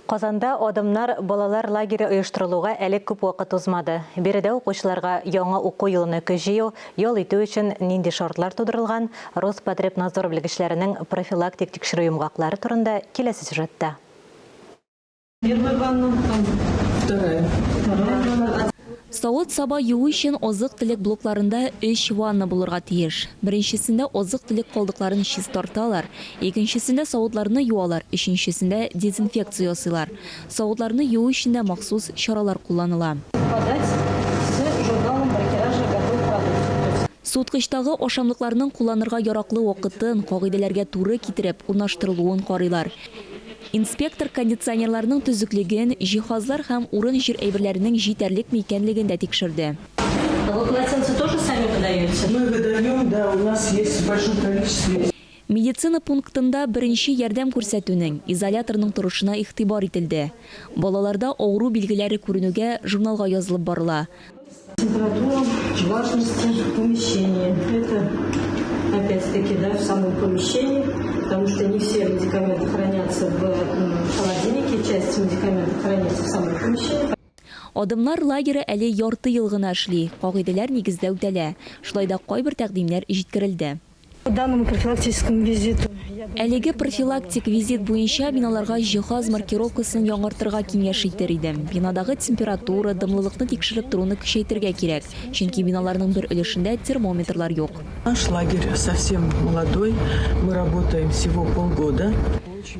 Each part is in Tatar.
Казанда Адымнар балалар лагере оештырылуга әле күп вакыт узмады. Биредә укучыларга яңа уку елына көч җыю, ял итү өчен нинди шартлар тудырылган, Роспотребнадзор белгечләренең профилактик тикшерү йомгаклары турында киләсе сюжетта. Первая ванна, там вторая. Вторая ванна. Савыт-саба юу өчен азык-төлек блокларында өч ванна булырга тиеш. Беренчесендә азык-төлек калдыкларын чистарталар, икенчесендә савытларны юалар, өченчесендә дезинфекция ясыйлар. Савытларны юу өчен дә махсус чаралар кулланыла. Подать с журналом бракеража готов продукт. Суыткычтагы ашамлыкларның кулланырга яраклы вакытын, кагыйдәләргә туры китереп, урнаштырылуын карыйлар. Инспектор кондиционерларның төзеклеген, җиһазлар һәм урын-җир әйберләренең җитәрлекме икәнлеген дә тикшерде. Вы полотенца тоже сами выдаете? Мы выдаем, да, у нас есть в большом количестве. Медицина пунктында беренче ярдәм күрсәтүнең, изоляторның торышына игътибар ителде. Балаларда авыру билгеләре күренүгә журналга язылып барыла. Температура влажности в помещении. Это опять-таки, да, в самом помещении, потому что не все медикаменты хранятся в холодильнике, часть медикаментов хранится в самом помещении. Адымнар лагере әле ярты ел гына эшли, кагыйдәләр нигездә үтәлә. Шулай да кайбер тәкъдимнәр җиткерелде. По данному профилактическому визиту я бы Әлеге профилактик визит буенча мин аларга җиһаз маркировкасын яңартырга киңәш итер идем. Бинадагы температура, дымлылыкны тикшереп торуны көчәйтергә кирәк, чөнки биналарның бер өлешендә термометрлар юк. Наш лагерь совсем молодой, мы работаем всего полгода.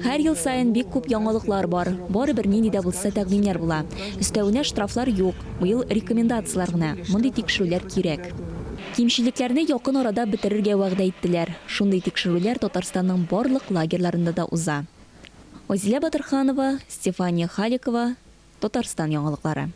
Һәр ел саен бик күп яңалыклар бар. Барыбер нинди дә булса тәкъдимнәр була. Өстәвенә штрафлар юк. Быел рекомендацияләр генә. Мондый тикшерүләр кирәк. Кимчелекләрне якын арада бетерергә вәгъдә иттеләр. Шундый тикшерүләр Татарстанның барлык лагерьларында да уза. Айзилә Батырханова, Стефания Халикова, Татарстан яңалыклары.